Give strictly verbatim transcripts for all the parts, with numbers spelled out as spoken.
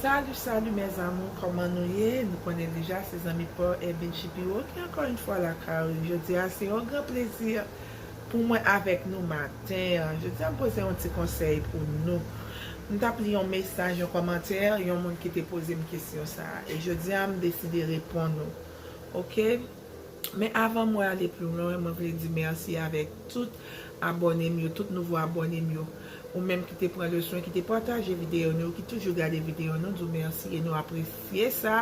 Salut, salut mes amours, kòman nou ye? Nou konnen deja, se zanmi pa w Eben Shapiro ki ankò yon fwa lakay ou. Jodi a se yon gran plezi pou mwen avèk nou maten an. Jodi a m poze yon ti konsèy pou nou. M t ap li yon mesaj, yon kòmantè, yon moun ki te poze m kesyon sa a. E jodi a m deside reponn ou. Oke? Men avan mwen ale pli lwen, mwen vle di mèsi avèk tout abòne m yo, tout nouvo abòne m yo. Ou menm ki te pran le swen, ki te pataje videyo nou, ki toujou gade videyo nou, di w mèsi e nou apresye sa.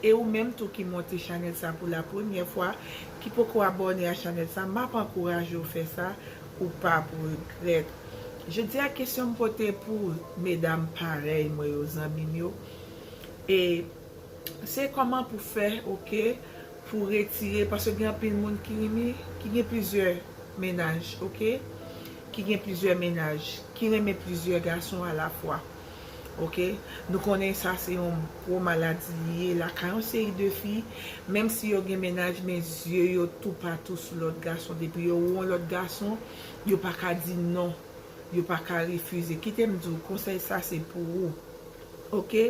E ou menm tou ki monte chanèl sa pou la premyè fwa, ki poko abòne a chanèl sa, m ap ankouraje w fè sa, ou p ap regrèt. Jodi a kesyon m pote pou medam parèy mwen yo, zanmi m yo. E se kòman pou fè, oke, pou retire, paske gen anpil moun ki renmen, ki gen plizyè mennaj, oke, ki gen plizyè mennaj, ki renmen plizyè gason alafwa, oke. Nou konnen sa se yon gwo maladi li ye lakay yon seri de fi, menm si yo gen mennaj, men zye yo toupatou sou lòt gason. Depi yo wè yon lòt gason, yo pa ka di non, yo pa ka refize. Kite m di w, konsèy sa se pou ou. Oke?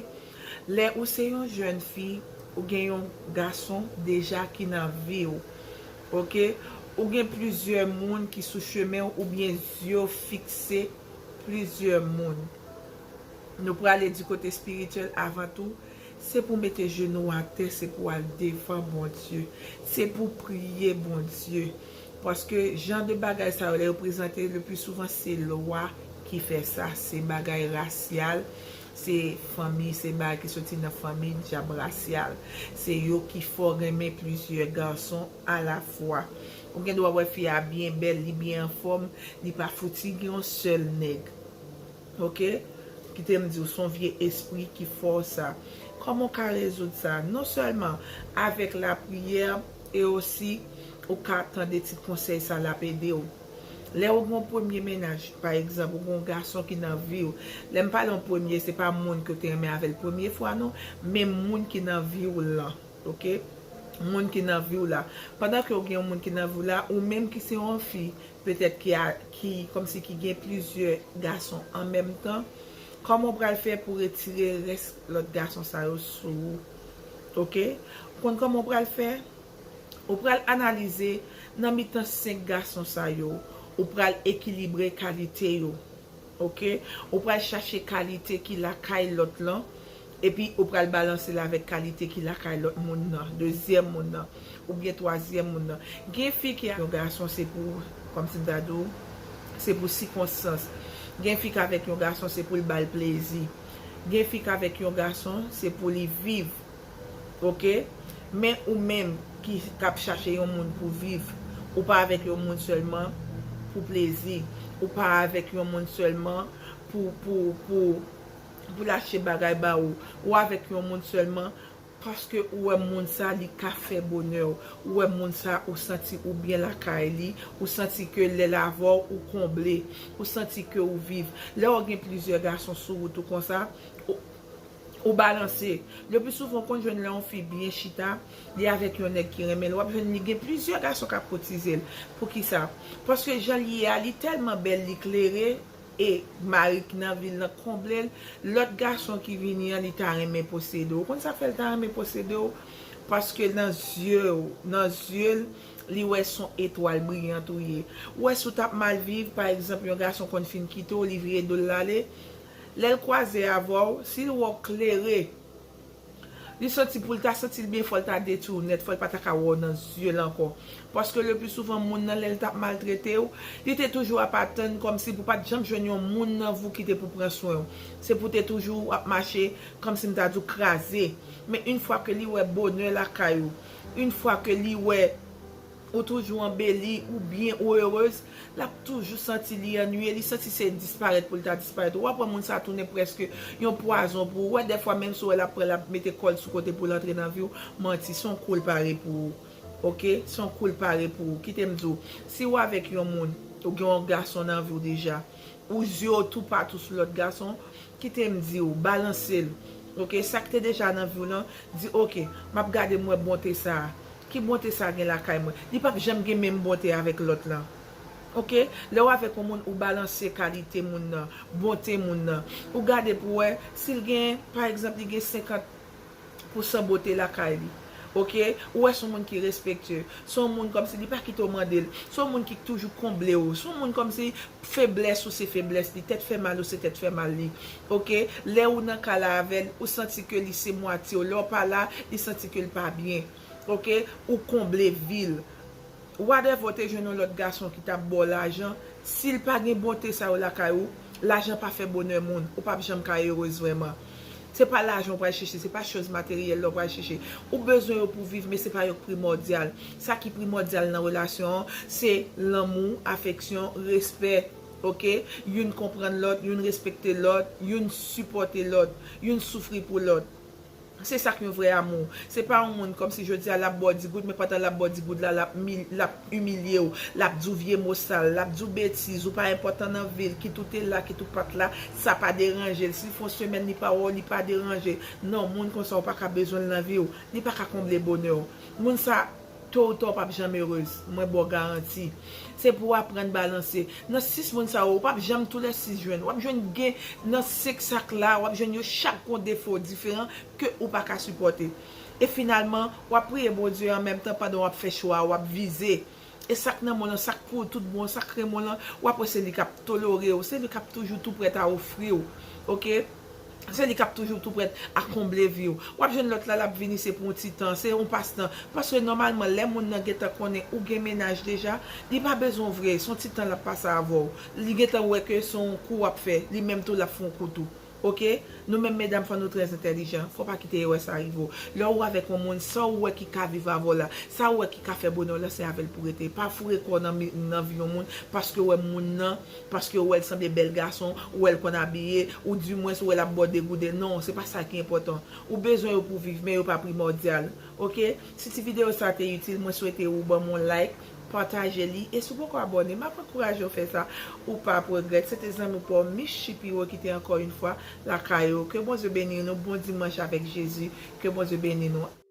Lè ou se yon jèn fi, ou gen yon gason deja ki nan vi w. Oke? Ou gen plizyè moun ki sou chemen w oubyen zye w fikse plizyè moun. Nou prale di kote espirityèl avan tou. Se pou mete jenou w atè, se pou al devan Bondye. Se pou priye Bondye. Paske jan de bagay sa yo, lè yo prezante, le pli souvan se lwa ki fè sa. Se bagay rasyal, se fanmi, se bagay ki soti nan fanmi dyab rasyal. Se yo ki fè w renmen plizyè gason alafwa. Ou gen dwa wè fi a byen bèl, li byen anfòm, li pa fouti gen yon sèl nèg. Oke? Kite m di w, se yon vye espri ki fè w sa. Kòman w ka rezoud sa? Non sèlman avèk lapriyè, e osi ou ka tande ti konsèy sa, l ap ede w. Lè ou gen yon premye mennaj, pa egzanp, ou gen yon gason ki nan vi w. Lè m pale yon premye, se pa moun ke w te renmen avè l premye fwa, non, men moun ki nan vi w lan. Oke? Moun ki nan vi w la. Pandan ke w gen yon moun ki nan vi w la, ou menm ki se yon fi, petèt ki a, ki, kòmsi ki gen plizyè gason an menm tan, kòman w pral fè pou retire rès lòt gason sa yo sou ou? Oke? Ou konn kòman w pral fè? Ou pral analize nan mitan senk gason sa yo, ou pral ekilibre kalite yo. Oke? Ou pral chache kalite ki lakay lòt lan, epi ou pral balanse l avèk kalite ki lakay lòt moun nan, dezyèm moun nan, oubyen twazyèm moun nan. Gen fi ki ak yon gason se pou, kòmsi m ta di w, se pou sikonstans. Gen fi k avèk yon gason se pou l ba l plezi. Gen fi k avèk yon gason se pou li viv. Oke? Men ou menm ki, k ap chache yon moun pou viv, ou pa avèk yon moun sèlman pou plezi. Ou pa avèk yon moun sèlman pou, pou, pou, pou l achte bagay ba ou. Ou avèk yon moun sèlman paske ou wè moun sa, li ka fè bonè w. Ou wè moun sa, ou santi ou byen lakay li. Ou santi ke lè l avè w, ou konble. Ou santi ke ou viv. Lè w gen plizyè gason sou wout ou konsa, ou, ou balanse. Le pli souvan, w konn jwenn lè yon fi byen chita, li avèk yon nèg ki renmen l. W ap jwenn li gen plizyè gason k ap koutize l. Poukisa? Paske jan l ye a, li tèlman bèl, li klere, e mari ki nan vi l lan konble l. Lòt gason ki vini an, li ta renmen posede w. Ou konn sa k fè l ta renmen posede w? Paske nan zye w, nan zye l, li wè s on etwal briyant ou ye. Ou wè si w t ap mal viv, pa egzanp, yon gason konn fin kite w, li vire do l l ale, lè l kwaze avè w, si l wè w klere, li santi pou l ta santi l byen, fò l ta detwi w nèt, fò l pa ta ka wè w nan zye l ankò. Paske le pli souvan, moun nan, lè l t ap maltrete w, li te toujou ap atann kòmsi pou pa t janm jwenn yon moun nan vi w ki te pou pran swen w. Se pou te toujou ap mache kòmsi m ta di w kraze. Men yon fwa ke li wè bonè lakay ou, yon fwa ke li wè ou toujou anbeli, ou byen, ou erez, l ap toujou santi li annuiye, li santi se disparèt pou l ta disparèt. W ap wè moun sa tounen prèske yon pwazon pou ou. W wè dèfwa menm si w wè l ap pran, l ap mete kò l sou kote pou l antre nan vi w, manti, se yon kou l pare pou ou. Oke? Se yon kou l pare pou ou. Kite m di w, si w avèk yon moun, ou gen yon gason nan vi w deja, ou zye w toupatou sou lòt gason, kite m di w, balanse l. Oke? Sa k te deja nan vi w lan, di, oke, m ap gade m wè bonte sa a. Ki bonte sa a gen lakay mwen? Li p ap janm gen menm bonte avèk lòt lan. Ok, lè w avèk yon moun, ou balanse kalite moun nan, bonte moun nan. Ou gade pou wè si l gen, pa egzanp, li gen senkant pou san bote lakay li. Ok, ou wè se yon moun ki respektye, se yon moun kòmsi li pa kite w mande l, se yon moun ki toujou konble w, se yon moun kòmsi feblès ou se feblès li, tèt fè mal ou se tèt fè mal li. Ok, lè ou nan kay la avè l, ou santi ke li se mwatye w, lè w pa la, li santi ke l pa byen. Ok, ou konble vi l. Whatever, w te jwenn yon lòt gason ki t ap ba w lajan, si l pa gen bonte sa yo lakay ou, lajan pa fè bonè moun, ou p ap janm ka erez vrèman. Se pa lajan w pral chèche, se pa choz materyèl la w pral chèche. Ou bezwen yo pou viv, men se pa yo k primòdyal. Sa ki primòdyal nan relasyon an, se lanmou, afeksyon, respè. Ok, youn konprann lòt, youn respekte lòt, youn sipòte lòt, youn soufri pou lòt. Se sa k yon vrè amou. Se pa yon moun kòmsi jodi a l ap ba w di goud, men pandan l ap ba w di goud la, l ap, l ap imilye w, l ap di w vye mo sal, l ap di w betiz, ou pa enpòtan nan vi l, kit ou te la, kit ou pa t la, sa pa deranje l. Si l fè yon semèn li pa wè w, li pa deranje. Non, moun konsa ou pa ka bezwen l nan vi w. Li pa ka konble bonè w. Moun sa, to ou ta, w p ap janm erez. Mwen ba w garanti. Se pou w aprann balanse. Nan sis moun sa yo, ou p ap janm toulè sis jwenn. W ap jwenn gen nan senk sa k la, w ap jwenn yo chak gon defo diferan ke ou pa ka sipòte. E finalman, w ap priye Bondye an menm tan pandan w ap fè chwa a, w ap vize. E sa k nan men w lan, sa k pou tout bon, sa k renmen w lan, w ap wè se li k ap tolere w, se li k ap toujou tou prèt a ofri w. Ok? Se li k ap toujou tou prèt a konble vi w. W ap jwenn lòt la, l ap vini, se pou yon ti tan, se yon pastan. Paske nòmalman, lè moun nan gentan konnen ou gen mennaj deja, li pa bezwen w vre, se yon ti tan l ap pase avè w. Li gentan wè ke se yon kou w ap fè, li menm tou l ap fè yon kou tou. Ok? Nou menm medam, fò nou trè entèlijan. Fò pa kite erè sa rive w. Lè ou avèk yon moun, sa ou wè ki ka viv avè w la, sa ou wè ki ka fè bonè w la, se avè l pou rete. Pa foure kò w nan mi-, nan vi yon moun paske w wè moun nan, paske ou wè l sanble bèl gason, ou wè l konn abiye, ou dimwens ou wè l ap ba w degouden. Non, se pa sa ki enpòtan. Ou bezwen yo pou viv, men yo pa primòdyal. Ok? Si ti videyo sa te itil, mwen swete ou ban m yon like, pataje li, e si w poko abòne, m ap ankouraje w fè sa, ou p ap regrèt. Se te zanmi w pa w, Miss Shipiro, ki te ankò yon fwa lakay ou. Ke Bondye beni nou, bon dimanch avèk Jezi, ke Bondye beni nou.